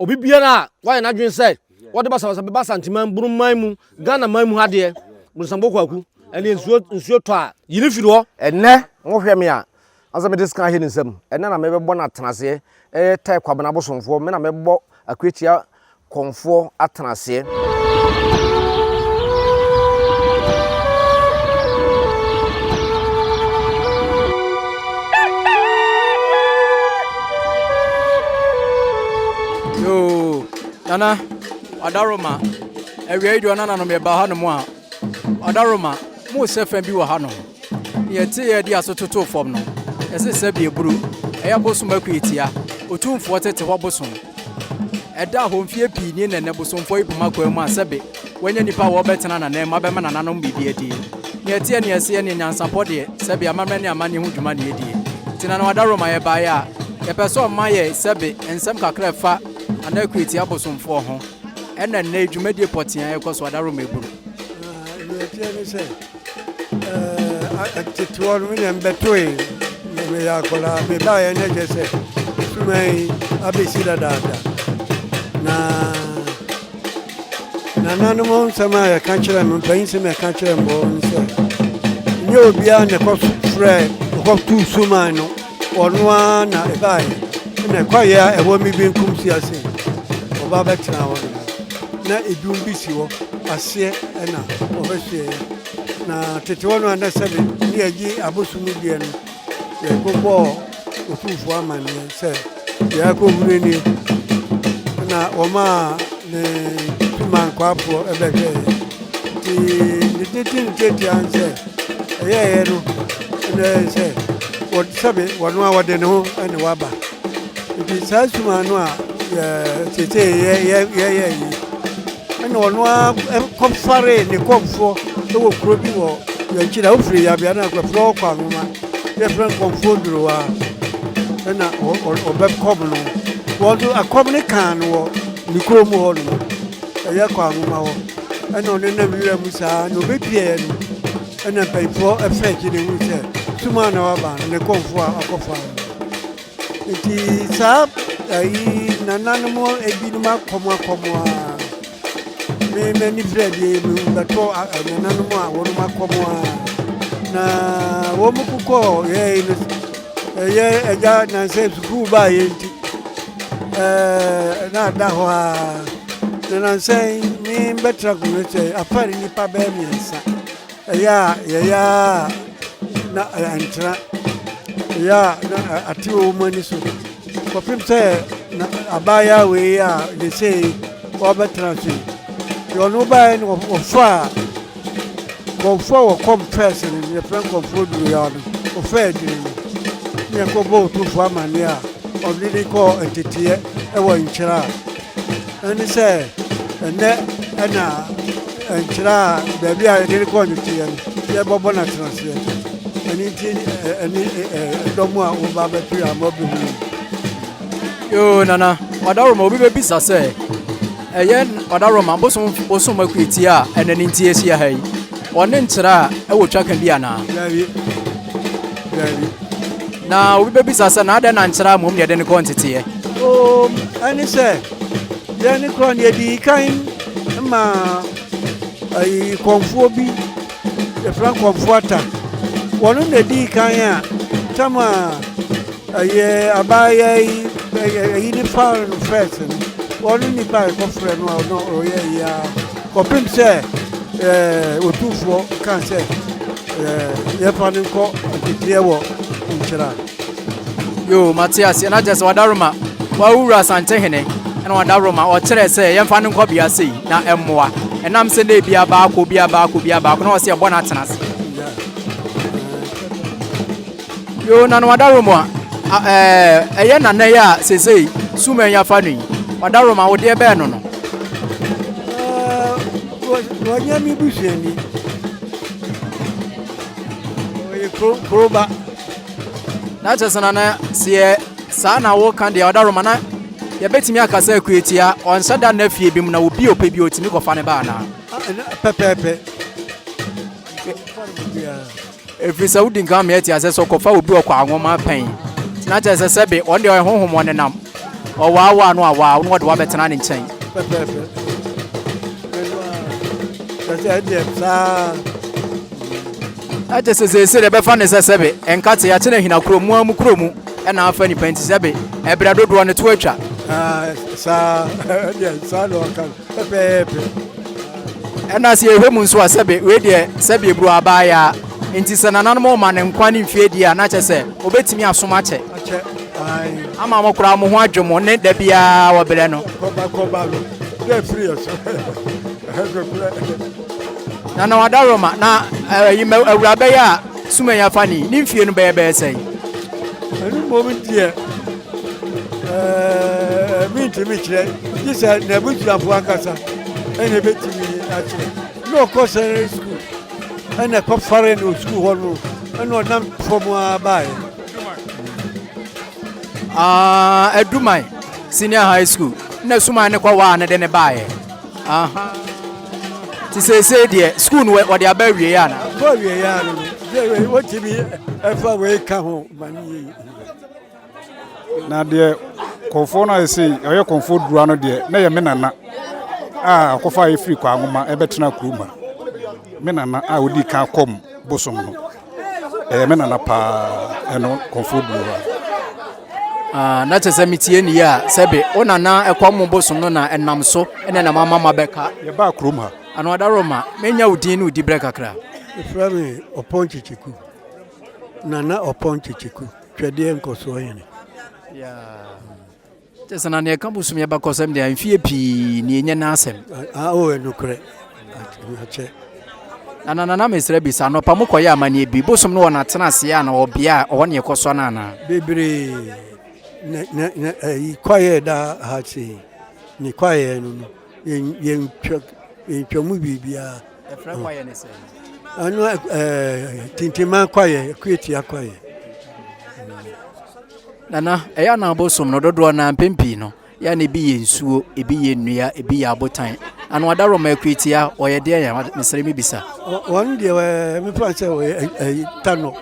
Obi biara a wayɛ n'adwene sɛ wɔde basabasa bɛba Asanteman, Bonoman mu, Ghana man mu ha deɛ, Bonsambɔ Kwaku, ɛne nsuo nsuo tɔ a, yi no firi hɔ. Ɛnnɛ, mohwɛ me a, ansa mede sika ahyɛ ne nsam, ɛnnɛ na mebɛbɔ no atenaseɛ, ɛyɛ Tae Kwabena abosomfoɔ, me na mɛbɔ Akwatia kɔmfoɔ atenaseɛ. Yoo, Nana, Ɔdaroma, awia yi deɛ ɔnananom yɛbaa hanom a, Ɔdaroma, mo sɛ fã bi wɔ hanom. Ne yɛte yɛ de aso totoo fam no, yɛse sɛbi eburu, ɛyɛ bosom akuatia, otumfoɔ tete hɔ bosom. Ɛda hɔ mfeɛ pii nie na ɛnnɛ bosomfoɔ yi poma kwan mu a sɛbe wɔanya nnipa a wɔrebɛtena n'ananmu abɛma nananom biribi adie. Nea ɛteɛ ne ɛseɛ ne nyansapɔ deɛ, sɛbe amammerɛ ne amanneɛ ho dwuma na yɛdie. Nti Nana Wadaroma yɛbaeɛ a, yɛpɛ sɛ ɔma yɛ sɛbe nsɛm kakra ɛfa Nana Akuatia bosomfoɔ ho. Ɛna nnɛ yi dwumadie pɔtee a ɛrekɔ so Adaroma Eburu. Nea ɛteɛ ne sɛ, Tete hɔ no, me deɛ mebɛtoe na meyɛ akwadaa. Mebaeɛ no kyerɛ sɛ suman yi abɛsi dadaada. Na nananom nsɛm a yɛka kyerɛ me, mpanyin nsɛm a yɛka kyerɛ me ne sɛ, nyɛ obiara na ɛkɔ frɛ ɛkɔto suman no, ɔno ara na ɛbaeɛ. Na kwaeɛ a ɛwɔ me benkum si ase, ɔba bɛtena hɔ no. Na edum bi si hɔ, aseɛ na wɔbɛsoɛeɛ. Na tete hɔ no a na sɛbe ne yɛgye abosom deɛ no, yɛkɔbɔɔ Otumfoɔ amanneɛ sɛ deɛ akɔhunu nie. Na wɔmaa ne sumankwafoɔ bɛhwɛeɛ. Nti ne tete ne tiatia ne sɛ ɛyɛeɛ no na ɛyɛ sɛ sɛbe wɔno a wɔde ne ho ne waba. Nti saa suman no a seesei yɛyɛ yi, ɛna ɔno ara kɔfaree ne kɔmfoɔ wɔ kuro bi wɔ yɛn akyi na wofiri yabea no akɔfrɛ hɔ kɔ anwoma yɛfrɛ no kɔmfoɔ durowa ɛna ɔbɛkɔm no wɔn nso akɔm no kaa no wɔ ne kurom hɔ nom ɛyɛ kɔ anwoma hɔ ɛna ɔne nam wira mu saa na ɔbɛpieɛ no ɛna mpanyinfoɔ ɛfɛ akyi ne hu sɛ suma na waba no ne kɔmfoɔ a akɔfa no Nti saa ayi nananom ebinom akɔm akɔm a me m'ani fira deɛ me bɛtɔ nananom a wɔnom akɔm a na wɔn kokɔ yɛɛ no ɛyɛ ɛgya nansɛ sukuu baayɛ nti ɛɛ na ada hɔ a na nansɛ me bɛtra kuro sɛ afari nipa bɛyɛ mmiɛnsa. Ɛyɛ a yɛyɛ a na ɛntra, ɛyɛ a na ate wɔ wɔn ani so kɔpem sɛ na abaayewa wei a ne sei wɔbɛtena so yi deɛ ɔno baeɛ no wɔfaa kɔmfoɔ a wɔkɔm fɛs no yɛfrɛ nkɔmfoɔ duruya no wɔfaa adwini no ne yɛkɔbɔ otumfoɔ amanneɛ a ɔde ne kɔɔ nteteeɛ wɔ nkyerɛ a Ɛne sɛ, ɛnnɛ na nkyerɛ a baabi a yɛde rekɔ no teɛ no, yɛbɛbɔ no atenaseɛ. Ɛno nti ɛne ɛdɔm a wɔba abɛto yɛ ama bɛhu yi. Yoo nana, Ɔdaroma obi bɛbisa sɛ ɛyɛ Ɔdaroma bosom bosom akuatia a ɛnɛ ne nti ahyia ha yi, ɔne nkyerɛ a ɛwɔ twaka bi anaa? Daabi, daabi. Na obi bɛbisa sɛ na adɛn na nkyerɛ a mmom na yɛde no kɔ nteteɛ? Oo, ɛne sɛ, yɛn korɔ no yɛdii kan ma ayi kɔmfoɔ bi, yɛfrɛ no kɔmfoɔ ata. Wɔn na ɛdii kan a tam a ɛyɛ abaayewa yi ɛyi ne faa no fɛs no, wɔn nipa a yɛkɔfrɛ no a ɔno ɔyɛ yi ara kɔpem sɛ ɛɛ otumfoɔ kaa sɛ ɛɛ yɛfa no nkɔ nteteɛ wɔ nkyera. Yoo, mate aseɛ. Na kyerɛ sɛ Wadaroma, wawura Asantehene, ɛna Wadaroma ɔkyerɛ sɛ yɛmfa no nkɔ bea sei na ɛmmoa. Ɛnam sɛ na ebi abaako, obi abaako, obi abaako, na ɔsɛ yɛbɔ no atena ase. Yoo, na no Wadaroma, ɛɛ, ɛyɛ nana yi a seesei Suman yi afa no yi, Wadaroma, wo deɛ bɛɛ no no? Wɔnyɛ me busuani. Ɔyɛ kuroba. Na kyerɛ sɛ nana sɛ yɛ saa na woka deɛ ɔdaroma na yɛbɛtumi aka sɛ akuatia ɔnhyɛ da nna fie bi mu na obi ɔpɛ bi ɔtumi kɔfa ne ba anaa? Pɛpɛɛpɛ. Ɛfiri sɛ wodi nkan ma yɛte asɛ sɛ ɔkɔfa obi ɔkɔ anwoma pɛn na kyerɛ sɛ sɛbe ɔno deɛ ɔyɛ honhom ɔnenam. Ɔwaawaa no awaa wo na ɔde wo abɛtena ne nkyɛn. Pɛpɛɛpɛ. Ɛno ara. Kyerɛ sɛ ɛdeɛ saa. Na kyerɛ sɛ seesei deɛ ɛbɛfa ne sɛ sɛbe nkate akyɛ no ahina kurom mu ara mu kuro mu ɛna afa nipa nti sɛbe ɛbrɛ dodoɔ no to atwa. Ah, saa ɛdeɛ saa na ɔka no pɛpɛɛpɛ. Ɛna sɛ yɛhwɛ mu nso a sɛbe wei deɛ sɛbe eburo abaayaa nti sɛ nananom rema no nkwa ne mfie die a na kyerɛ sɛ obetumi asom akyɛ. Akyɛ, ae. Ama mo koraa mo ho adwo mo ne da biara wɔbrɛ no. Kɔba kɔba no, na afiri yɛ so. Nokorɛ. Nana Wadaroma, na ɛyi mɛ awuraba yi a Sumaya fa ni, ne mfie no bɛyɛ bɛyɛ sɛn? Ɛno mmom deɛ ɛɛ mentumi kyerɛ gye sɛ n'abusuafoɔ ankasa ɛna ɛbɛtumi akyerɛ. Na ɔkɔ sɛnɛri sukuu ɛna ɛkɔfare no sukuu hɔ no ɛna ɔnam fam ara baeɛ. Ah, Aduman Senior High School na Suman ne kɔwaa no de ne baeɛ. Aha. Ti seesei deɛ sukuu no wɔde aba awie ana? Kɔ awie ya no no. Sɛ wotumi ɛfa wei ka ho ma ne yie. Na deɛ kɔnfoɔ no ayɛ sei ɔyɛ kɔnfoɔ dura no deɛ na yɛ me nana a ɔkɔfa yɛ firi Kwangoma ɛbɛtena kurom ha. Me nana a ɔdi kan kɔm bosom no ɛyɛ me nana paa ɛno kɔnfoɔ duro hɔ. Ah, na kyerɛ sɛ metie ne yie a sɛbe wo nana ɛkɔm mo bosom no na ɛnam so ɛna ɛnam ama ma bɛka. Yɛbaa kurom ha. Ano Adaroma, menya wo din ne wo diberɛ kakra. Yɛfrɛ me Ɔpɔn Kyekyeku. Nana Ɔpɔn Kyekyeku, Twɛdeɛ Nkɔsoɔ Hene. Yeah. Kyɛ sɛ na nea ɛka bosom yɛ bakɔsɛm deɛ mfie pii ne ɛnyɛ n'asɛm. Ah, oh, nokorɛ. Akyɛ. Na na nana mesrɛ bisa anɔpa mokɔyɛ amanneɛ bi bosom no wɔ n'atena aseɛ ana wɔ bea a ɔhɔ ne ɛkɔ so no anaa? Bebree. Na na na ɛyi kwaeɛ da ha sei. Ne kwaeɛ no no yɛntwa yɛntwa mu biribiara. Ɛfrɛ kwaeɛ ne sɛ? Ɛno ɛɛ tintima kwaeɛ, kuetia kwaeɛ. Nana, ɛyɛ a na abosom no dodoɔ no ara mpɛn pii no, yɛ a na ebi yɛ nsuo, ebi yɛ nnua, ebi yɛ abotan. Ano Adaroma Akuatia, ɔyɛ deɛn a? Mesrɛ mebisa. Wɔn deɛ mefa sɛ wɔyɛ ɛyi tanɔ,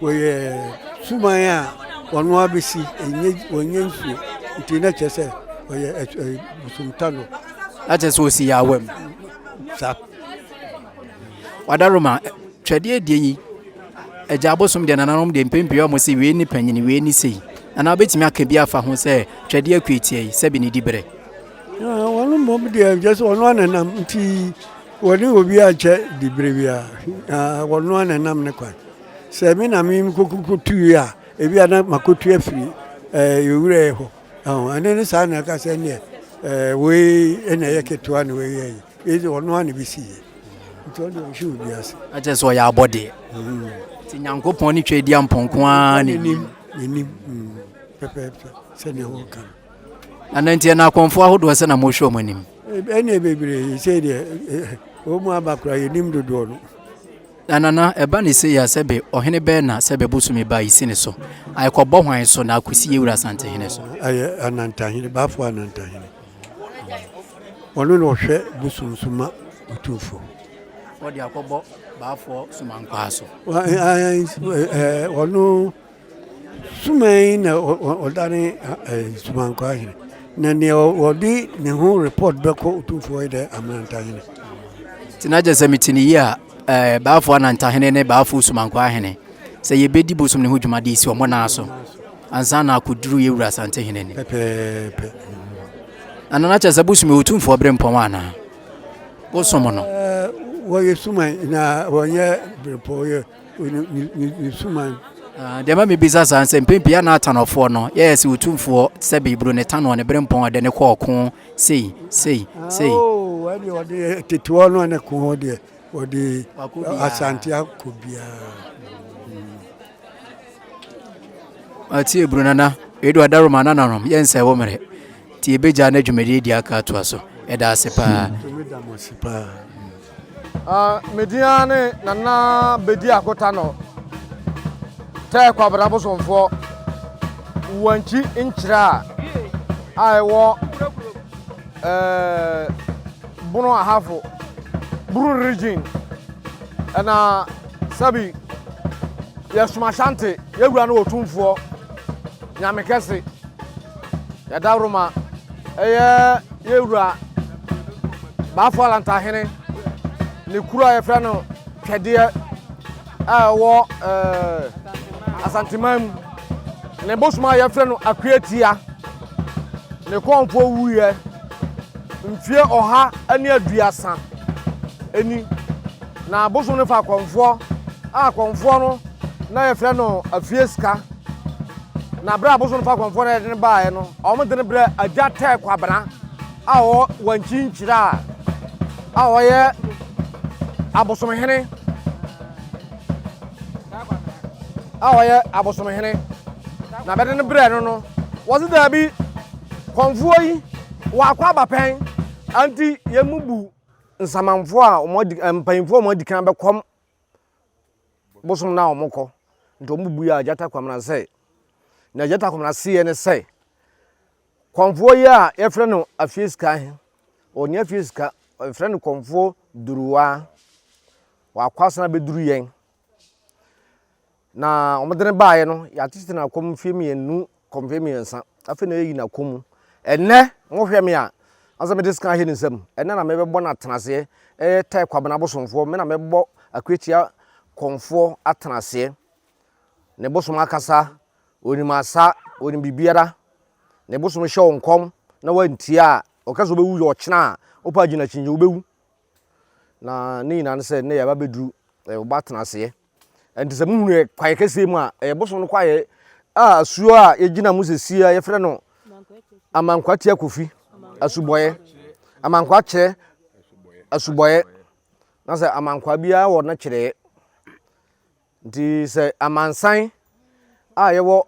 wɔyɛ suman a wɔn abɛsi, ɛnyɛ wɔnyɛ nsuo, nti na kyerɛ sɛ wɔyɛ ɛyi bosom tanɔ. Na kyerɛ sɛ ɔsi yɛ awam. Saa. Wadaroma, twɛdeɛ deɛ yi, agya abosom deɛ nananom deɛ mpɛn pii wɔn se wei ne panyin, wei ne sei. Nana wobɛtumi aka bi afa ho sɛ twɛdeɛ akuatia yi, sɛbi ne diberɛ? Wɔn mmom deɛ nkyɛ sɛ wɔn anenam nti wɔne obi ankyɛ diberɛ biara. Wɔn anenam ne kwan. Sɛ me na me kɔkɔtui a, ebi a na makɔtu afiri yɛwura hɔ. Ɛno ne saa na ɛka sɛ neɛ wei na ɛyɛ ketewa na wei yɛ yi. Wei deɛ ɔno ara na ɛbɛsi yie. Nti ɔno deɛ ɔnhyɛ obi ase. Na kyerɛ sɛ ɔyɛ abɔdeɛ. Mm. Nti Nyankopɔn ne twɛ di ampɔnko ara ne nim. N'anim mm, pɛpɛɛpɛ sɛdeɛ wɔka no. Na na nti ɛna akɔmfoɔ ahodoɔ sɛ na mohwɛ wɔn anim. Ɛne bebree sɛ deɛ wɔn mu aba koraa yɛnim dodoɔ no. Na nana ɛba ne sei a sɛbe ɔhene bɛɛ na sɛbe bosome ba yi si ne so a ɛkɔbɔ hwan so na akɔsi yɛwura Asantehene so. Ɛyɛ Anantahene, Bafo Anantahene. Ɔno na ɔhwɛ bosom so ma Otumfoɔ. Ɔde akɔbɔ Baafoɔ Sumankwaa so. Ɔno Suman na ɔdane Sumankwaa hene. Na nea ɔde ne ho report bɛkɔ Otumfoɔ yɛ dɛ Amanantahene. Nti na kyerɛ sɛ mete ne yie a Baafoɔ Anantahene ne Baafoɔ Sumankwaa hene sɛ yɛbɛdi bosom ne ho dwuma de si wɔn nan so. Ansa na akɔduru yɛ wura Asantehene anim. Pɛpɛɛpɛ. Na nana kyerɛ sɛ bosom yɛ otumfoɔ berempɔn anaa? Bosom no. Wɔyɛ suman na wɔnyɛ berempɔn wɔyɛ ne suman. Deɛ ma mebisa saa sɛ mpɛn pii ana atanɔfoɔ no yɛyɛ sɛ otumfoɔ sɛ biburo ne tanɔ ne berempɔn ɔde ne kɔ ɔko sei sei sei. Oo ɛdeɛ ɔde tetewa no ne ko hɔ deɛ wɔde Asante akɔ biara. Ɔte eburu nana, edu adaroma nananom, yɛn nsɛ wo mmerɛ. Nti yɛbɛgya na dwumadie di aka atoa so. Yɛda ase paa. Meda mo ase paa. Ah, me din ara ne Nana Bedi Akotano, Tɛɛ Kwabena Bosomfoɔ, Wankyi Nkyerɛ a ɛwɔ eh, Bono Ahafo, Buru Region, ɛna sɛbi yɛsom Ashanti, yɛwura no Otumfoɔ, Nyame kɛse. Yɛdaworoma ɛyɛ yɛwura Baafo Alantahene ne kuro a yɛfrɛ no Twɛdeɛ a ɛwɔ ɛɛ Asanteman mu. Ne bosom a yɛfrɛ no Akuatia ne kɔnfoɔ wuiɛ mfie 130 ni. Na bosom no fa kɔnfoɔ a kɔnfoɔ no na yɛfrɛ no Afie Sika. Na berɛ a bosom no fa kɔnfoɔ no yɛde no baeɛ no, wɔde no brɛ Agya Tɛɛ Kwabena a ɔwɔ Wankyi Nkyira a ɔyɛ abosomhene a ɔyɛ abosomhene. Na bɛde no brɛɛ no no, wɔse daabi, kɔnfoɔ yi wakɔ aba pɛn, anti yɛmmubu nsamanfoɔ a wɔn adi mpanyinfoɔ a wɔn adi kan bɛkɔm bosom no a wɔn kɔ nti wɔn bubu yɛ agyata kwamina sɛ na agyata kwamina seɛ ne sɛ kɔnfoɔ yi a yɛfrɛ no afie sika he ɔnyɛ afie sika yɛfrɛ no kɔnfoɔ duruwa wakɔ asena bɛduru yɛn Na wɔde no baeɛ no, yɛatete no akɔm mfeɛ mmienu kɔ mfeɛ mmiɛnsa. Afei na yɛayi no akɔm mu. Ɛnnɛ, mohwɛ me a, asɛ mede sika ahyɛ ne nsam. Ɛnnɛ na mebɛbɔ no atenaseɛ. Ɛyɛ Tɛɛ Kwabena Bosomfoɔ. Me na mɛbɔ Akwatia Kɔmfoɔ atenaseɛ. Ne bosom akasa, ɔnim asa, ɔnim biribiara. Ne bosom hyɛ wo nkɔm na woantie a, ɔka sɛ wobɛwu yɛ ɔkyena a, wopɛ agyina kyinkyini wobɛwu. Na ne nyinaa ne sɛ, nnɛ yɛaba bɛduru, yɛbɛbɔ atenaseɛ. Ɛnti sɛ mohunu yɛ kwaeɛ kɛseɛ mu a, ɛyɛ bosom no kwaeɛ a asuo a yɛgyina mu sesie a yɛfrɛ no Amankwatia Kofi asubɔeɛ. Amankwa kyerɛ asubɔeɛ. Na sɛ amankwa biara wɔ ne kyerɛɛ. Nti sɛ amansan a yɛwɔ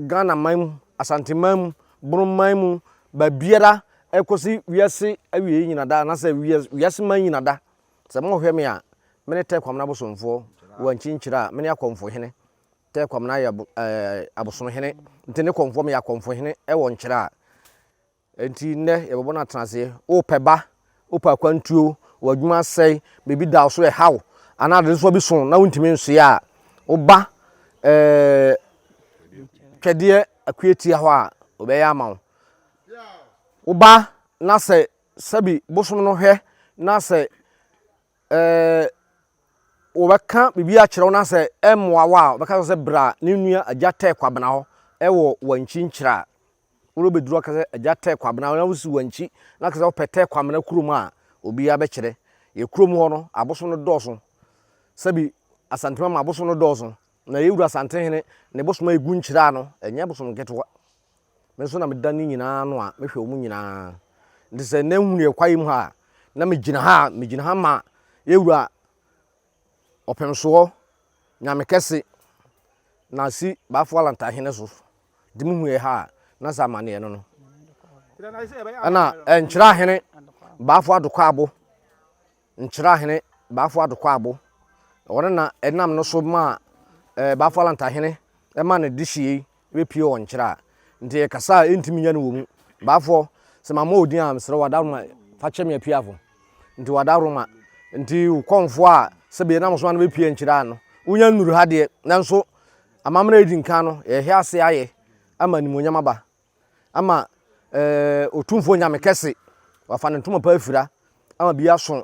Ghana man mu, Asante man mu, Bono man mu, baabiara ɛkɔsi wiase awieɛ nyina da anaasɛ wiase man nyina da Sɛ mohwɛ me a, mene Tɛ Kwamena Bosomfoɔ, wɔ Ankyi-Nkyira a, mene Akɔmfohene. Tɛ Kwamena yɛ abosomhene, nti ne kɔmfoɔ meyɛ Akɔmfohene wɔ Nkyira a. Enti nnɛ yɛbɛbɔ no atenaseɛ. Wopɛ ba, wopɛ akwantuo, w'adwuma asɛe, biribi da wo so ɛha wo, anaa adesoa bi so na wontumi nsoɛ a, woba ɛɛ Twɛdeɛ Akuatia hɔ a, wɔbɛyɛ ama wo. Woba na sɛ sɛbi bosom no hwɛ na sɛ ɛɛ wɔbɛka biribi akyerɛ wo na sɛ ɛmmoa wo a, wɔbɛka sɛ bra ne nua agya tɛ kwabena hɔ ɛwɔ wankyi nkyerɛ a wobɛduru aka sɛ agya tɛ kwabena na wosi wankyi na aka sɛ wopɛ tɛ kwabena kurom a obiara bɛkyerɛ. Yɛ kurom hɔ no abosom no dɔɔso sɛbi Asantema mu abosom no dɔɔso na yɛwura Asantehene ne bosom a ɛgu nkyerɛ no ɛnyɛ bosom nketewa. Me nso na meda ne nyinaa ano a mehwɛ wɔn nyinaa. Nti sɛ nnɛ nhunu yɛ kwaeɛ mu ha a, na megyina ha a, megyina ha ma yɛwura ɔpemsoɔ Nyame kɛse na asi Baafo Alantahene so. Nti muhu yɛ ha a, na sɛ amanneɛ no no. Ɛna nkyerɛ ahene Baafo Adokwaabo Nkyerahene Bafo Addo-Kwabo, ɔno na ɛnam no so maa eh, Bafo Alantahene ɛma ne dehyeɛ yi bɛpue wɔ Nkyerɛ a. Nti yɛkasa a ɛntumi nya no wɔ mu. Bafoɔ, sɛ mammɔ wo din a, mesrɛ wo Adaworoma fa kyɛ me Apiafo. Nti w'Adaworoma, nti wo kɔmfoɔ a sɛbe ɛnam so ma no bɛpue Nkyerɛ a no, wonya nnuru ha deɛ, nanso amammerɛ a ɛdi nkan no, yɛhwɛ ase ayɛ ama animuonyam aba. ama eh, Otumfoɔ Nyame kɛse, wafa ne ntoma pa afira ama bi aso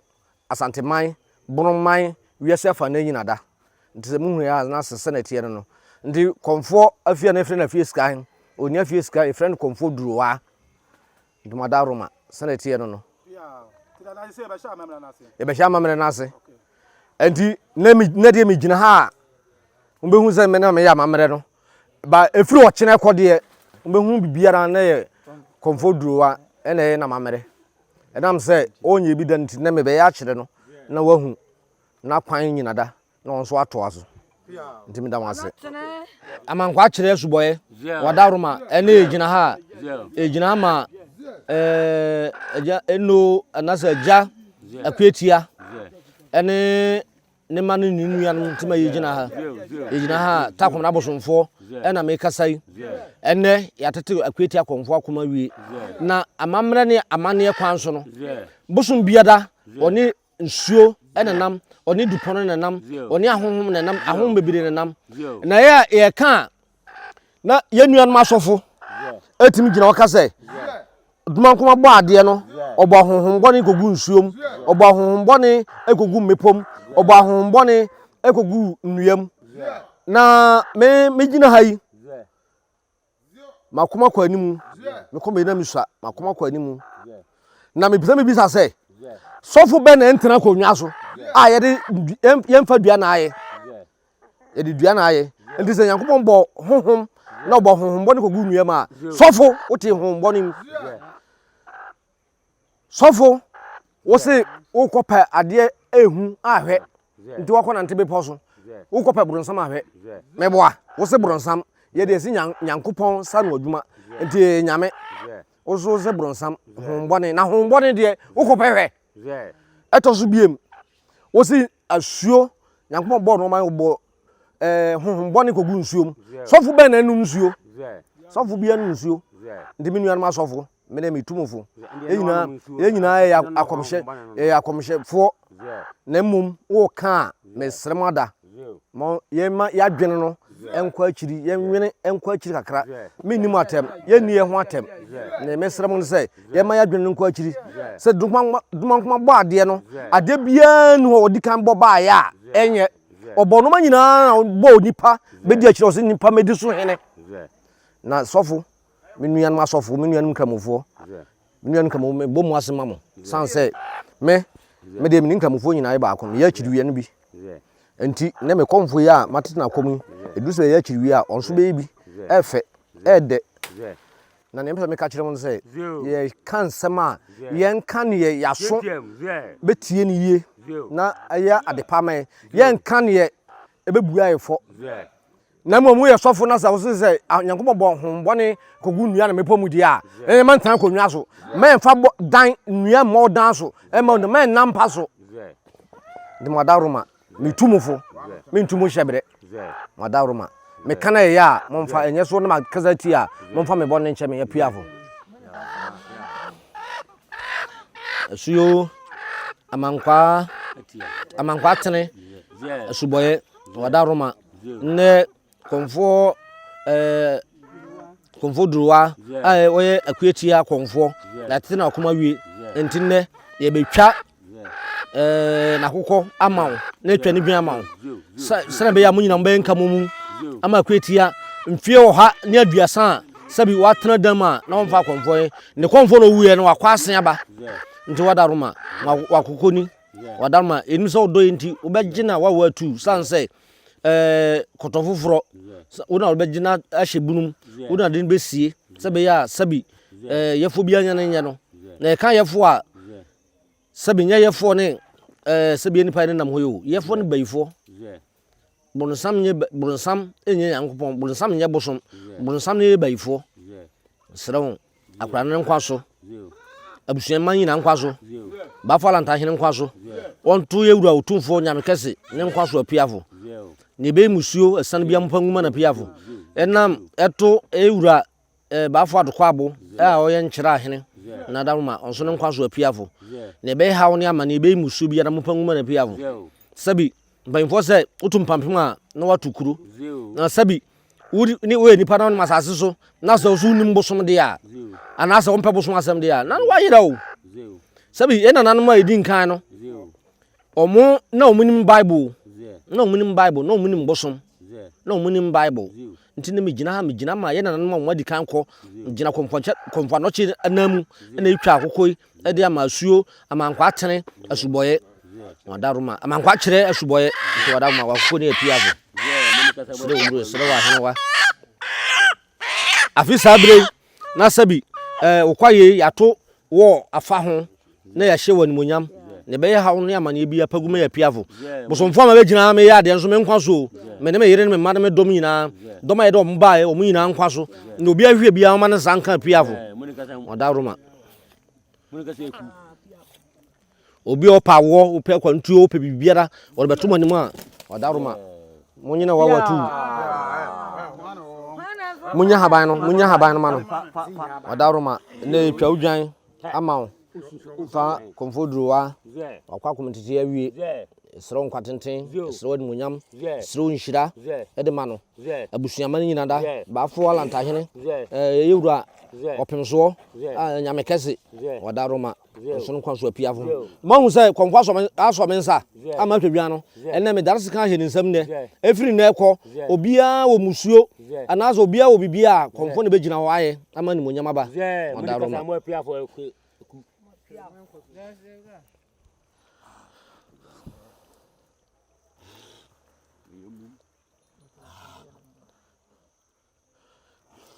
Asanteman, Bonoman, wiase afa no nyina da. Nti sɛ muhu a na sɛ sɛnea ɛteɛ no no. Nti kɔmfoɔ afie a na yɛfrɛ no afie sika he, ɔnni afie sika, yɛfrɛ no kɔmfoɔ durowaa. Ntomada Roma, sɛnea ɛteɛ no no. Yɛbɛhyɛ amammerɛ no ase. Nti na deɛ megyina ha a, mobɛhu sɛ me na meyɛ amammerɛ no. Ba ɛfiri ɔkyena kɔ deɛ wobɛhu biribiara na yɛ kɔmfɔ durowa ɛna ɛyɛ namammerɛ. Ɛnam sɛ ɔnyɛ bi da nti na mebɛyɛ akyerɛ no na wahu n'akwan nyina da na ɔno nso atoa so. Nti meda mo ase. Amankwaa kyerɛ asubɔeɛ wadaworoma ɛne ɛgyina ha a ɛgyina ha ma ɛɛ agya eno anasɛ agya akuatia ɛne ne mma ne ne nuanom nti ma yɛgyina ha. Yɛgyina ha a Takom no abosomfoɔ ɛna mekasa yi. Ɛnnɛ yɛatete Akuati akɔmfoɔ akoma awie. Na amammerɛ ne amanneɛ kwan so no, bosom biara ɔne nsuo ɛna nam, ɔne dupɔn na nam, ɔne ahonhom na nam, ahonhom bebree na nam. Na yɛ a yɛka a na yɛn nuanom asɔfo. ɛtumi gyina hɔ ka sɛ Domankoma bɔ adeɛ no, ɔbɔ ahonhommɔne kɔgu nsuo mu, ɔbɔ ahonhommɔne kɔgu mmepɔ mu, ɔbɔ ahonhommɔne kɔgu nnua mu. Na me megyina ha yi, makoma kɔ anim, mekɔ meyɛ na mesua, makoma kɔ anim. Na mepɛ mebisa sɛ, sɔfo bɛn na ɛntena akonnwa so a yɛde yɛmfa dua na ayɛ? Yɛde dua na ayɛ. Nti sɛ Nyankopɔn bɔ honhom na ɔbɔ honhom bɔne kɔgu nnua mu a, sɔfo wote honhom bɔne mu. Sɔfo wo se wokɔ pɛ adeɛ ehu ahwɛ nti wakɔ nante bepɔ so wokɔ pɛ boronsam ahwɛ meboa wo se boronsam yɛde ɛsi Nyankopɔn sa no adwuma nti yɛyɛ nyame wo so se boronsam honhom bɔne na honhom bɔne deɛ wokɔ pɛ hwɛ ɛtɔ so biem wo se asuo Nyankopɔn bɔɔ nneɛma bɔ ɛɛ honhom bɔne kɔgu nsuo mu. Sɔfo bɛn na ɛnum nsuo? Sɔfo bi ɛnum nsuo. Nti me nuanom asɔfo, me deɛ metu mo fo. Yɛn nyinaa yɛn nyinaa yɛyɛ akɔmhyɛ yɛyɛ akɔmhyɛfoɔ. Na mmom woka a mesrɛ mo ada. Mo yɛma yɛadwene no nkɔ akyiri yɛnwene nkɔ akyiri kakra. Menni mo atɛm, yɛnni yɛn ho atɛm. Na mesrɛ mo no sɛ yɛma yɛadwene no nkɔ akyiri sɛ Dumankoma bɔ adeɛ no adeɛ biara ni hɔ ɔdi kan bɔ baeɛ a ɛnyɛ ɔbɔ nneɛma nyinaa na ɔbɔ onipa bɛdi akyire ɔsɛ nipa mɛdi so hene na sɔfo me nuanom asɔfo me nuanom nkramofoɔ me nuanom nkramofoɔ mebɔ mu ase ma mo san sɛ me me deɛ mene nkramofoɔ nyinaa yɛ baako meyɛ akyiriwia no bi nti ne me kɔmfo yi a matete n'akɔm yi ɛduru sɛ yɛyɛ akyiriwia a ɔnso bɛyɛ bi ɛfɛ ɛdɛ Na nea mepɛ sɛ meka kyerɛ mo ne sɛ, yɛka nsɛm a, yɛnka neɛ yɛaso bɛtie no yie na ɛyɛ adepa ma yɛn. Yɛnka neɛ ɛbɛbua yɛ fɔ. Na mmom woyɛ sɔfo na sɛ wose sɛ Nyankopɔn bɔ honhommɔne kɔgu nnua na mmepɔ mu deɛ a, ɛnneɛ ma ntena akonnwa so. Mma ɛmfa bɔ dan nnua mmɔ wo dan so, ɛmma mma ɛnna mpa so. Nti mo adaworoma. Metu mo fo, mentu mo hyɛberɛ, mo adaworoma. Meka na ɛyɛ a, momfa, ɛnyɛ so na makasa ti a, momfa me bɔne nkyɛ me, apiafo. Asuo, amankwaa, amankwaa tene, asubɔeɛ, wadaworoma. Nnɛ Kɔmfoɔ ɛɛ Kɔmfoɔ Duruwa a ɔyɛ Akuatia kɔmfoɔ na tete na ɔkɔm awie nti nnɛ yɛbɛtwa ɛɛ n'akokɔ ama wo na atwa ne dwan ama wo sɛ sɛnea ɛbɛyɛ a mo nyinaa mobɛyɛ nka mo mu ama Akuatia mfeɛ 130 a sɛbi watena dan mu a na wɔmfa akɔmfoɔ yɛ ne kɔmfoɔ na ɔwuiɛ no wakɔ asen aba nti wada roma wakokɔ ni wada roma ɛnim sɛ ɔdɔ yɛ nti wobɛgye na wawo atu sane sɛ ɛɛ kɔtɔ foforɔ wo na wobɛgyina ahyɛ bunum wo na de no bɛsie sɛ bɛyɛ a sɛbi ɛɛ yɛfoɔ bi anya ne nyɛ no na yɛka yɛfoɔ a sɛbi nyɛ yɛfoɔ ne ɛɛ sɛbi nipa ne nam hɔ yi o yɛfoɔ ne bayifoɔ boronsam nyɛ boronsam nyɛ nyankopɔn boronsam nyɛ bosom boronsam ne yɛ bayifoɔ srɛ wo Akwadaa no nkwa so. Abusua mma nyinaa nkwa so. Bafo Alantahene nkwa so. Wɔnto yɛ wura otumfoɔ Nyame kɛse ne nkwa so apiafo. Na ebe musuo ɛsan bia mpa nwuma na piafo. Ɛnam ɛto ewura eh, Bafo Adokwabo a ɔyɛ nkyerɛ ahene na daroma ɔnso ne nkwa so apiafo. Na ebe haw ne amane ebe musuo biara mpa nwuma na piafo. Sɛbi mpanyinfoɔ sɛ wotu mpampem a na wato kuro. Na sɛbi wo ne woyɛ nipa na wonam asase so na sɛ wo wonim bosom deɛ a anaasɛ wompɛ bosom asɛm deɛ a na woayera o sɛbi yɛn nananom a yɛdi nkan no ɔmo na ɔmo nim bible na ɔmo nim bible na ɔmo nim bosom na ɔmo nim bible nti na megyina ha megyina ma yɛn nananom a wɔn adi kan kɔ gyina kɔmfɔnkyɛ kɔmfɔanɔkye anan mu na etwa akokɔ yi de ama asuo amankwa atene asubɔyɛ wadaroma amankwa kyerɛ asubɔyɛ nti wadaroma wakoko ne apiafo srɛ wɔn mu srɛ wɔ ahenewa afi saa bere yi na sɛbi ɛɛ wokwa yei yɛato wɔ afa ho na yɛahyɛ wɔ animonyam na ɛbɛyɛ haw ne amaneɛ bi apagu ma yɛ apiafo bosomfoɔ a mabɛgyina meyɛ adeɛ nso me nkwa so o me ne me yere ne me mma ne me dɔm nyinaa dɔm a yɛde wɔn baeɛ wɔn nyinaa nkwa so na obi ahwɛ biara wɔma ne nsa nka apiafo ɔdaroma Obi a ɔpɛ awoɔ, wopɛ akwantuo, wopɛ biribiara, wɔde bɛto mo anim a, ɔdaroma. Monyina wawa tu. Munya haban no, munya haban no ma no. Ɔdaroma, na etwa wo dwan ama wo. Fa kɔmfo durowa, wakɔ akomtete awie. Yɛsrɛ wo nkwa tenten, yɛsrɛ wo animuonyam, yɛsrɛ wo nhyira de ma no. Abusuama no nyina da, Baafo Alantahene, yɛ wura ɔpemsoɔ, Nyame kɛse, ɔda Roma, nso no nkwa so apiafo. Moahu sɛ kɔmfo asɔ me nsa ama atwa dwan no, ɛnɛ mede asekan ahyɛ ne nsam nnɛ. Ɛfiri nnɛ kɔ, obiara wɔ musuo anaasɛ obiara wɔ biribi a kɔmfo na ɛbɛgyina hɔ ayɛ ama animuonyam aba. Ɔda Roma.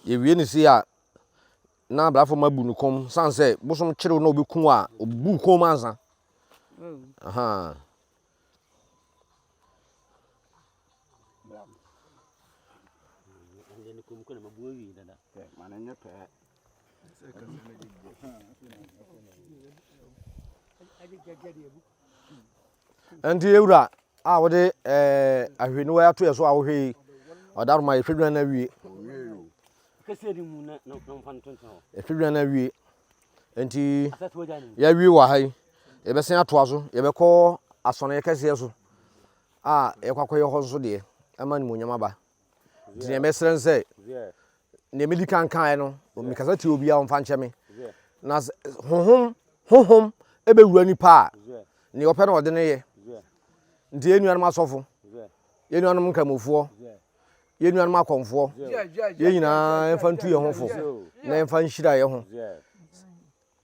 Yɛwie no sei a, na abrafo ma bu no kɔn sane sɛ bosom kyerew na ɔbɛku a, ɔbu kɔn mu ansa. Aha. Nti ewura a wode eh, ahwehwɛniwa ato yɛ so a wohwɛ yi, ɔdaroma yɛhwɛ dwan no awie. Yɛhwɛ dwan no awie. Nti yɛawie wɔ ha yi, yɛbɛsan atoa so, yɛbɛkɔ asɔneɛ kɛseɛ so a yɛkɔ akɔyɛ hɔ nso deɛ ama animuonyam aba. Nti deɛ mɛsrɛ no sɛ, deɛ medi kan kaeɛ no, mekasa tie obiara ɔmfa nkyɛ me. Na honhom honhom ɛbɛwura nipa a, deɛ ɔpɛ na ɔde no yɛ. Nti yɛn nuanom asɔfo, yɛn nuanom nkramofoɔ, yɛn nuanom akɔmfoɔ, yɛn nyinaa yɛmfa ntu yɛn ho fo na yɛmfa nhyira yɛn ho.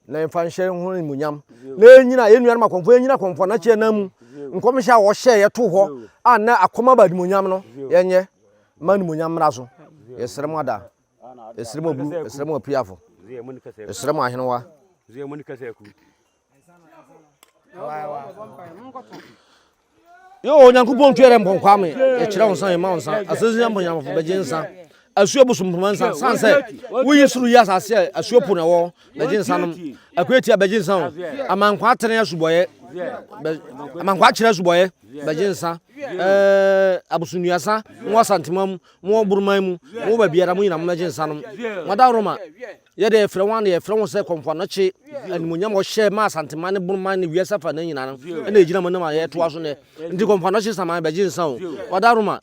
na yɛmfa nhyɛ ho animuonyam na yɛnyina yɛn nuanom akɔmfoɔ yɛnyina akɔmfoɔ no akyi anan mu nkɔmhyɛ a wɔhyɛ yɛto hɔ a na akɔm aba animuonyam no yɛnyɛ ma animuonyam mmra so yɛsrɛ mo ada yɛsrɛ mo aburu yɛsrɛ mo apiafo yɛsrɛ mo ahenewa Yo, Onyankopɔn tu yɛrɛ mpɔn kwame, yɛkyerɛ wo nsa, yɛma wo nsa, asase nya mpɔnyamafo bɛgye nsa, asuo bosom mpoma nsa, san sɛ woyi soro yi asase a asuo po na ɛwɔ bɛgye nsa nom, akuatia bɛgye nsa o, amankwa atene asubɔyɛ, amankwa akyerɛ asubɔyɛ bɛgye nsa, ɛɛ abosonnuasa, mo asantema mu, mo ɔboroman mu, mo baabiara mo nyina mo bɛgye nsa nom, mo adaworoma. Yɛ deɛ yɛfrɛ wɔn a yɛfrɛ wɔn sɛ Kɔmfo Anɔkye animuonyam a ɔhyɛ ma Asanteman ne Bonoman ne wiase afa nan nyinaa no ɛna ɛgyina mu nam a yɛtoa so nnɛ. Nti Kɔmfo Anɔkye saman bɛgye nsa o. Wadaroma,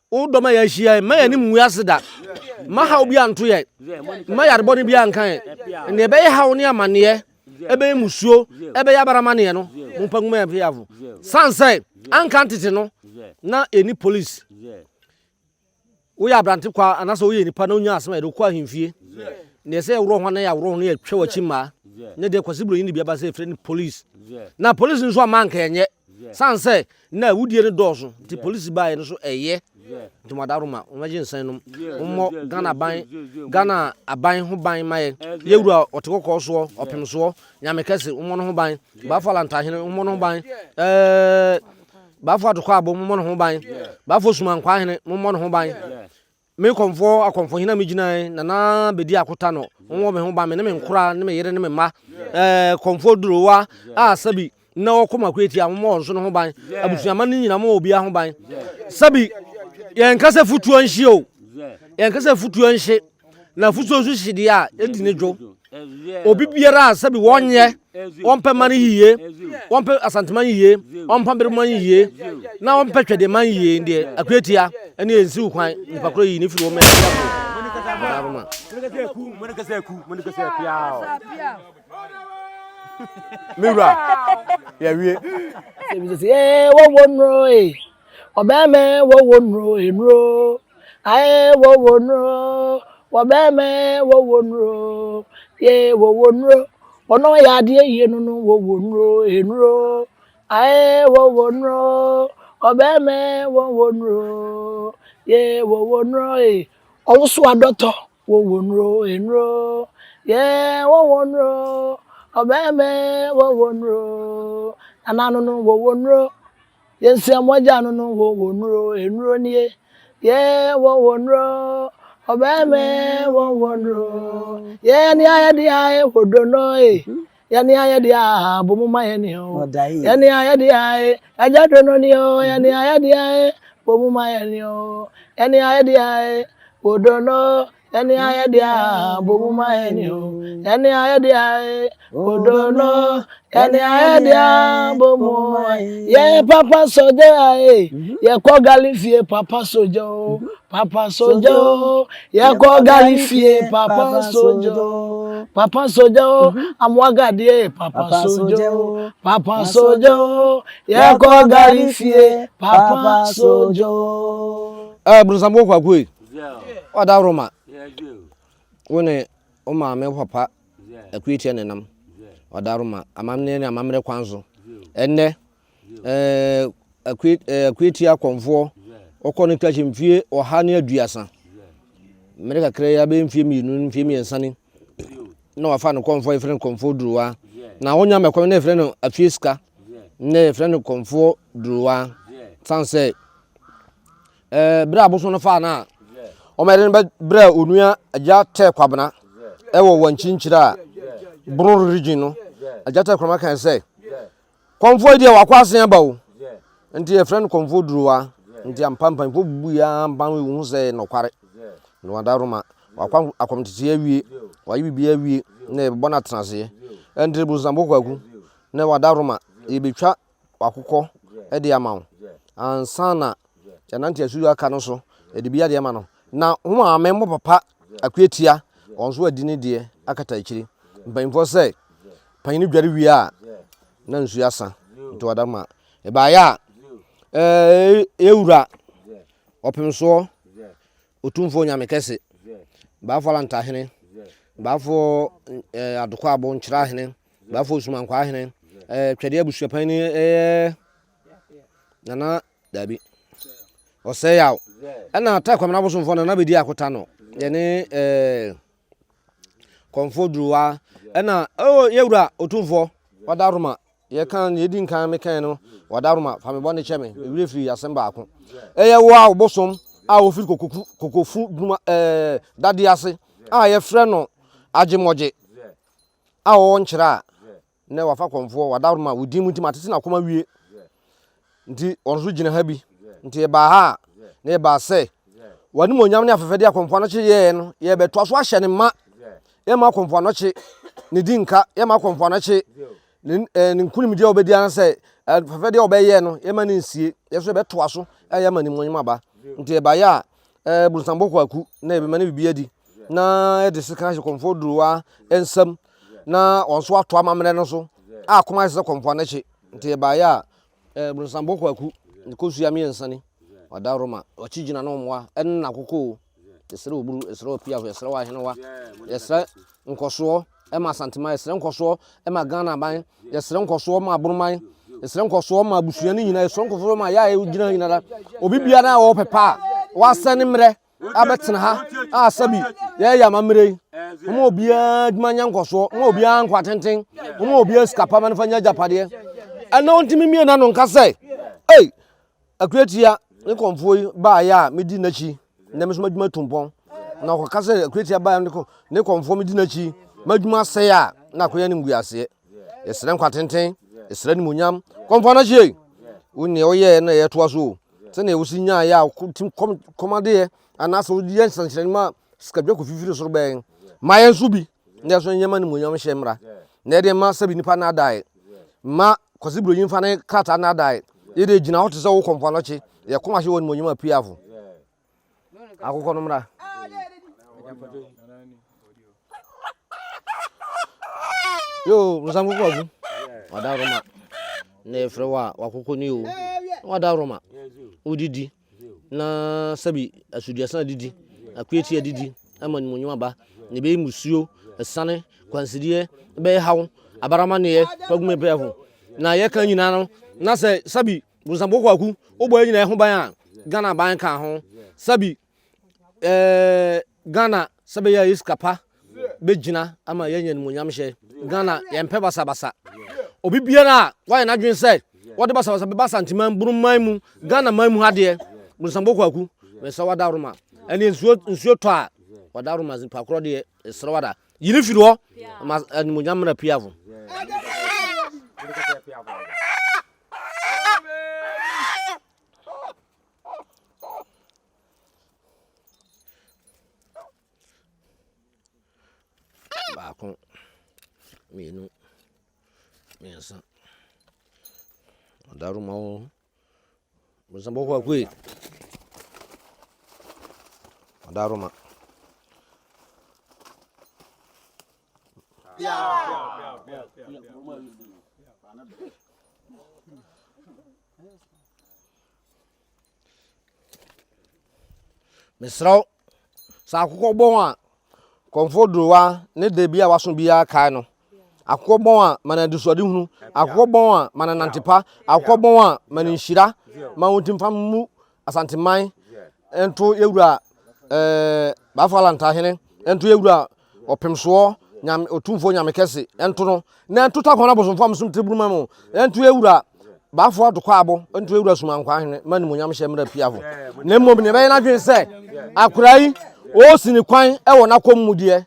wo dɔm a yɛahyia yi, mma yɛn anim ngu ase da. Mma haw biara nto yɛn. Mma yare bɔne biara nka yɛn. Nea ɛbɛyɛ haw ne amanneɛ, ɛbɛyɛ mmusuo, ɛbɛyɛ abaramaneɛ no, mompa ngu ma yɛn mfeafo. Sane sɛ anka tete no, na yɛnni polisi. Woyɛ aberante kwa anaasɛ woyɛ nipa na wonya asɛm a yɛde wokɔ ahemfie na ɛsɛ yɛworɔ ho na yɛaworɔ ho na yɛtwa w'akyi mmaa ne deɛ Kwasi Buroni de bi aba sɛ yɛfrɛ no police na police nso ama anka ɛnyɛ san sɛ na awudie no dɔɔso nti police baeɛ no so ɛyɛ nti mo adaroma wɔmɛgye nsan nom mommɔ Ghana aban Ghana aban ho ban ma yɛ yɛwura ɔte kɔkɔɔ soɔ ɔpem soɔ nyame kɛse mommɔ no ho ban Bafo Alantahene mommɔ no ho ban ɛɛ Bafo Atokɔ Abo, mommɔ ne ho ban. Bafo Sumankwaa Hene, mommɔ ne ho ban. Me kɔmfoɔ akɔmfohene a megyinae, Nana Bedi Akota no, mommɔ me ho ban, me ne me nkora ne me yere ne me mma. Ɛɛ kɔmfoɔ Durowa a sɛbi na ɔkɔ mako etia, mommɔ wɔn nso ne ho ban. Abusuama no nyinaa, mommɔ obiara ho ban. Sɛbi yɛnka sɛ futuo nhye o, yɛnka sɛ futuo nhye. Na futuo nso hye deɛ a, ɛdi ne dwo. Obi biara a sɛbi wɔnyɛ, wɔmpɛ man yiye, wɔmpɛ Asanteman yiye, wɔmpɛ Abereman yiye, na wɔmpɛ Twɛdeman yiye deɛ, Akuatia ɛne ɛnsiw kwan, nipa korɔ yi ne firi wɔn mɛ Adaroma. Me wura, yɛawie. Sɛ wɔwɔ nnuro ee, ɔbɛrima wɔwɔ nnuro nnuro. Ae wɔwɔ nnuro, wɔbɛɛmɛ wɔwɔ nnuro, ye wɔwɔ nnuro, wɔn a wɔyɛ adeɛ yie no no wɔwɔ nnuro, nnuro. Ae wɔwɔ nnuro, wɔbɛɛmɛ wɔwɔ nnuro, ye wɔwɔ nnuro ee, ɔwoso adɔtɔ wɔwɔ nnuro, nnuro, ye wɔwɔ nnuro, wɔbɛɛmɛ wɔwɔ nnuro, nananom no wɔwɔ nnuro. Yɛnsua mogya no no wɔ wɔ nnuro nnuro nie yɛ wɔ wɔ nnuro ɔbɛɛmɛ wɔ wɔ nnuro yɛ ne ayɛ de ayɛ wɔ do no e yɛ ne ayɛ de a bɔ mu ma yɛ ne o yɛ ne ayɛ de ayɛ agya do no ni o yɛ ne ayɛ de ayɛ bɔ mu ma yɛ ne o yɛ ne ayɛ de ayɛ wɔ do no Yɛne ayɛ deɛ a bɔ mu ma yɛne o. Yɛne ayɛ deɛ a odo no. Yɛne ayɛ de abɔ mu yɛ papa sogya ae yɛkɔ gali fie papa sogya o papa sogya o yɛkɔ gali fie papa sogya o papa sogya o amoagadeɛ papa sogya o papa sogya o yɛkɔ gali fie papa sogya o. Ɛɛ Bronsam Kwaku yi, wada Roma, wo ne wo maame wo papa Akuatia na ɛnam Ɔdaroma amammerɛ ne amammerɛ kwan so. Ɛnnɛ, ɛɛ Akuatia akɔmfoɔ wɔkɔ no kakyi mfie 130. Mmerɛ kakra yi abɛyɛ mfie 2 mfie 3 ni na wafa no kɔmfoɔ yɛfrɛ no kɔmfoɔ Duruwa. Na wonya mɛkɔm na yɛfrɛ no afie sika. Nnɛ yɛfrɛ no kɔmfoɔ Duruwa. San sɛ Ɛɛ, berɛ a abosom no faa no a, wɔde no bɛbrɛɛ onua Agya Tɛ Kwabena ɛwɔ Wankyi a Bono region no. Agya Tɛ Kwabena kan sɛ, kɔmfoɔ yi deɛ wakɔ asen aba o. Nti yɛfrɛ no kɔmfoɔ Durowa. Nti ampa mpanyinfoɔ bubu yɛ ara mpa hu sɛ ɛyɛ nɔkware. Na wadaroma, wakɔ akɔmtete awie, wayɛ biribi awie, na yɛbɛbɔ no atenaseɛ. Ɛnti Bosambo Kwaku, na wadaroma, yɛbɛtwa wakokɔ de ama wo ansa na yɛanante asu aka no so yɛde bi ade ama no na wo maame mo papa akuatia wɔn nso adi ne deɛ akata akyiri mpanyinfoɔ sɛ panyin dware wie a na nsuo asa nti wada ma ɛbaayɛ a ɛɛ ewura ɔpemsoɔ otumfoɔ nyame kɛse baafoɔ alantahene baafoɔ ɛɛ adokɔ abo nkyerɛ Bafo Osumankwaa hene, ɛɛ Twɛdeɛ abusuapan ni ɛyɛ Nana Dabi. Ɔsɛe yaw. Ɛna Ta Kwamena Abosomfoɔ Nana bɛdi akota no. Yɛne ɛɛ Kɔmfoɔ Duruwa. Ɛna oh yɛwura Otumfoɔ Wadaroma. Yɛka yɛdi nkan mekae no Wadaroma fa me bɔne kyɛ me. Mewerɛ firi asɛm baako. Ɛyɛ wo a wobosom a wofiri kokofu kokofu dwuma ɛɛ dadeɛ ase a yɛfrɛ no Agyemɔgye. a ɔwɔ nkyerɛ a nnɛ wafa kɔmfoɔ wadaroma wo din mu nti matete n'akoma wie nti ɔno nso gyina ha bi nti yɛbaa ha a na yɛbaa sɛ w'animuonyam ne afɛfɛdeɛ akɔmfoɔ anɔkye yɛɛ no yɛbɛtoa so ahyɛ ne ma yɛma akɔmfoɔ anɔkye ne di nka yɛma akɔmfoɔ anɔkye ne eh, ne nkunimdie a wɔbɛdi anasɛ eh, fɛfɛdeɛ a wɔbɛyɛ no yɛma ne nsie yɛ so yɛbɛtoa so ɛyɛ ma animuonyam aba nti yɛbaeɛ a eh, bunsambɔ kwaku na yɛbɛma ne biribi adi na yɛde sekan ahyɛ kɔmfoɔ duruwa nsam na wɔn nso ato amammerɛ no so a kɔm ayɛ sɛ kɔmfoɔ anakye nti yɛbaeɛ a eh, bronsambɔ kwaku ne kosua mmiɛnsa ni ɔda roma ɔkyi gyina no mmoa ɛne n'akoko o yɛsrɛ oburu yɛsrɛ ɔpiafo yɛsrɛ w'ahenewa yɛsrɛ nkɔsoɔ ɛma asantema yɛsrɛ nkɔsoɔ ɛma ghana aban yɛsrɛ nkɔsoɔ ma aboroman yɛsrɛ nkɔsoɔ ma abusua no nyinaa yɛsrɛ nkɔsoɔ ma yɛ a yɛgyina nyinaa obi biara a ɔwɔ pɛpɛ a wasɛ ne mmerɛ abɛtena ha a sɛbi yɛyɛ amammerɛ yi wɔn obiara adwuma nyɛ nkɔsoɔ wɔn obiara nkwa tenten wɔn obiara sika pa ma no fa nyɛ agyapadeɛ ɛna wɔntumi mmie n'ano nka sɛ ei akuratia ne kɔnfoɔ yi baayɛ a medi n'akyi na me nso m'adwuma tu mpɔn na ɔkɔka sɛ akuratia baayɛ ne kɔnfoɔ medi n'akyi m'adwuma asɛe a na akɔyɛ ne nguaseɛ yɛsrɛ nkwa tenten yɛsrɛ animuonyam kɔnfoɔ no akyi wo nea ɔyɛɛ na yɛtoa so o Sɛnea wosi nyaeɛ a wotim kɔm kɔm adeɛ anaasɛ wode yɛ nsɛnkyerɛnne ma sikadwa kɔ fifiri soro bɛn ma yɛn nso bi na yɛn nso nyɛ ma animuonyam hyɛ mmra na yɛde ma sɛbi nipa nnaadaeɛ ma Kwasi Buronyi mfa ne krataa nnaadaeɛ yɛde gyina hɔ te sɛ wo kɔmfo anɔkye yɛkɔm ahye wɔ animuonyam apiafo Akokɔ no mmra. Yo, nsam koko agu. Wada roma. Na yɛfrɛ wo a wakoko ni o. Wada roma. Wodidi. Na sɛbi asuduasa didi. Akuatia didi. Ama nimonyam aba. Na ɛbɛyɛ musuo, ɛsane, kwansideɛ, ɛbɛyɛ haw, abaramaneɛ, fagume pɛɛfo. Na yɛka nyinaa no, na sɛ sɛbi Bonsam Kwaku, wobɔ yɛn nyinaa ho ban a, Ghana aban ka ho. Sɛbi ɛɛ Ghana sɛ bɛyɛ a yɛ sika pa bɛgyina ama yɛanya animuonyam hyɛ. Ghana yɛmpɛ basabasa. Obi biara a wayɛ n'adwene sɛ wɔde basabasa bɛba Asanteman, Buruman mu, Ghana man mu ha deɛ, Bonsam Kwaku, mesrɛ wada Roma. Ɛne nsuo nsuo tɔ a, wada Roma nipa korɔ deɛ, mesrɛ wada. Yi no firi hɔ ma animuonyam mmra piafo. Baako, mmienu. Mmiɛnsa. Ɔdaroma o. Bonsam bɔkɔ akue. Ɔdaroma. Mesrɛ wo, sɛ akokɔ bɔn a, kɔmfoɔ durowa ne da bi a waso biara kae no. Akokɔ bɔn a, ma no adesuadehunu. Akokɔ bɔn a, ma no nante pa. Akokɔ bɔn a, ma no nhyira. Ma wɔnti mfa mmu Asanteman nto yɛwura ɛɛ Bafo Alantahene nto yɛwura Ɔpemsoɔ Nyame Otumfoɔ Nyame kɛse nto no na nto Takɔn abosomfoɔ a mesom tiri mu nto yɛwura Bafo Adokwaabo nto yɛwura Sumankwaa hene ma animuonyam hyɛ mmerɛ piafo. Na mmom nea ɛbɛyɛ n'adwene sɛ akwadaa yi ɔresi ne kwan wɔ n'akɔm mu deɛ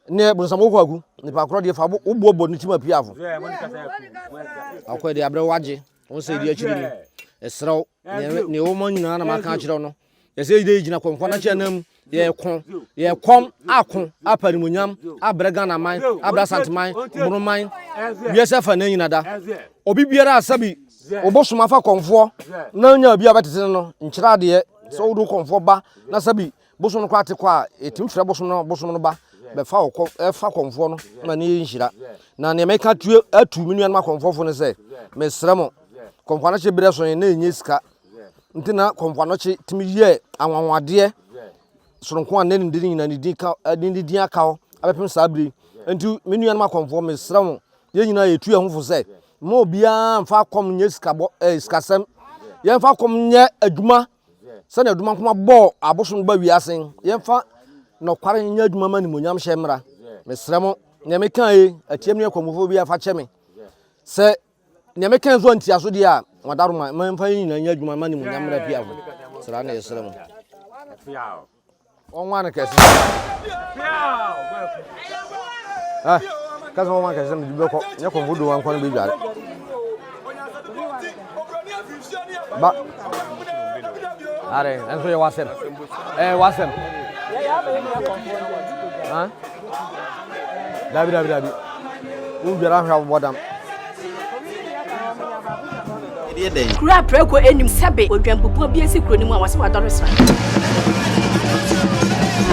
ne bonsam wokɔ agu nipa korɔ deɛ fa wo boɔ bɔ ne ti ma piafo. Akɔ deɛ abrɛ wagye wɔn sɛ ɛdi akyiri ni ɛserɛw Nea ɛwɔ mu nyinaa na maka akyerɛ wo no. Yɛsɛ yɛde gyina kɔmfoɔ no akyɛ nam yɛko yɛkɔm ako apa animonyam abrɛ Ghana man abrɛ Asante man Bono man wiase afa na nyina da obi biara asabi obosom afa kɔmfoɔ na nya obi a bɛtete no no nkyerɛ adeɛ sɛ wode kɔmfoɔ ba na sabi bosom no koraa te kɔ a ɛtumi frɛ bosom no bosom no ba bɛfa wo kɔ ɛfa kɔmfoɔ no ma ne yɛ nhyira na nea mɛka atu me nuanom akɔmfoɔfo no sɛ mesrɛ mo Kɔmfoanɔkye berɛ so na ɛnyɛ sika nti na kɔmfoanɔkye tumi yɛ anwanwadeɛ soronko a na ne din nyinaa ne din ka ne din aka hɔ abɛpem saa bere yi nti me nuanom akɔmfoɔ mesrɛ mo yɛn nyinaa yɛtu yɛn ho fo sɛ mma obiara mfa akɔm nyɛ sikabɔ ɛɛ sikasɛm yɛmfa akɔm nyɛ adwuma sɛnea adwuma nkoma bɔɔ abosom ba wiase yɛmfa nɔkware nyɛ adwuma ma nimonyam hyɛ mmra mesrɛ mo nea meka yi atiam ne akɔmfoɔ bi afa kyɛ me sɛ Nea meka nso antia so deɛ a, wadaroma ma mfa yɛn nyinaa nyɛ adwuma ma animuonyam mmra piafo. Sra na yɛsrɛ mo. Wɔnwa no kɛse. Eh, kasa wɔnwa kɛse sɛ mede bɛkɔ. Nyɛ kɔmfo do wankɔ no bɛdware. Ba. Are, ɛnso yɛ wasɛm. Eh, wasɛm. Huh? Dabi, dabi, dabi. Wondware ahwɛ abobɔ dam. Kuro a prako nnim sɛbe odwanbubuo bi asi kuro no mu a wɔse wadɔre sra.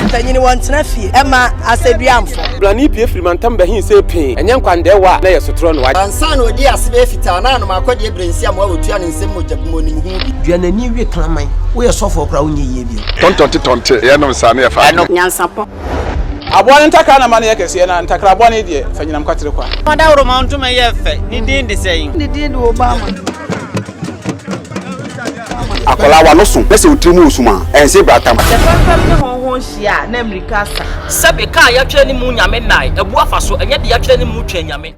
Mpanyin wɔntena fie ɛma asɛduamfo. Brane pue firi mantam bɛhe see pee, ɛnyɛ nkwandɛɛwa a na ɛyɛ sotorɔ na wagye. Ansa na ɔdii ase bɛyɛ fitaa na anom akɔdeɛ berɛ nsiamoa a ɔtua ne nsam mogya gu mu ɔnim ho bi. Dua n'ani we kraman. Woyɛ sɔfoɔ koraa wonyɛ yie bio. Tɔntɔnte tɔnte yɛnom saa na yɛfa adeɛ. Nyansapɔ. Aboa no ntakra na ma no yɛ kɛseɛ, na ntakra bɔne deɛ, fa nyinam kwatere kwa. Ɔdawuroma ntoma yɛ fɛ, ne din de sɛn? Ne din de Obama. Akwadaa w'ano so na sɛ wo tiri mu resum a, ɛnse bratam. Sɛ fɛmfɛm ne hɔnhɔn hyia a, na mmirika asa. Sɛbe, ka a yɛatwerɛ ne mu Nyame nnae, abu afa so, ɛnyɛ deɛ yɛatwerɛ ne mu Twɛn Nyame.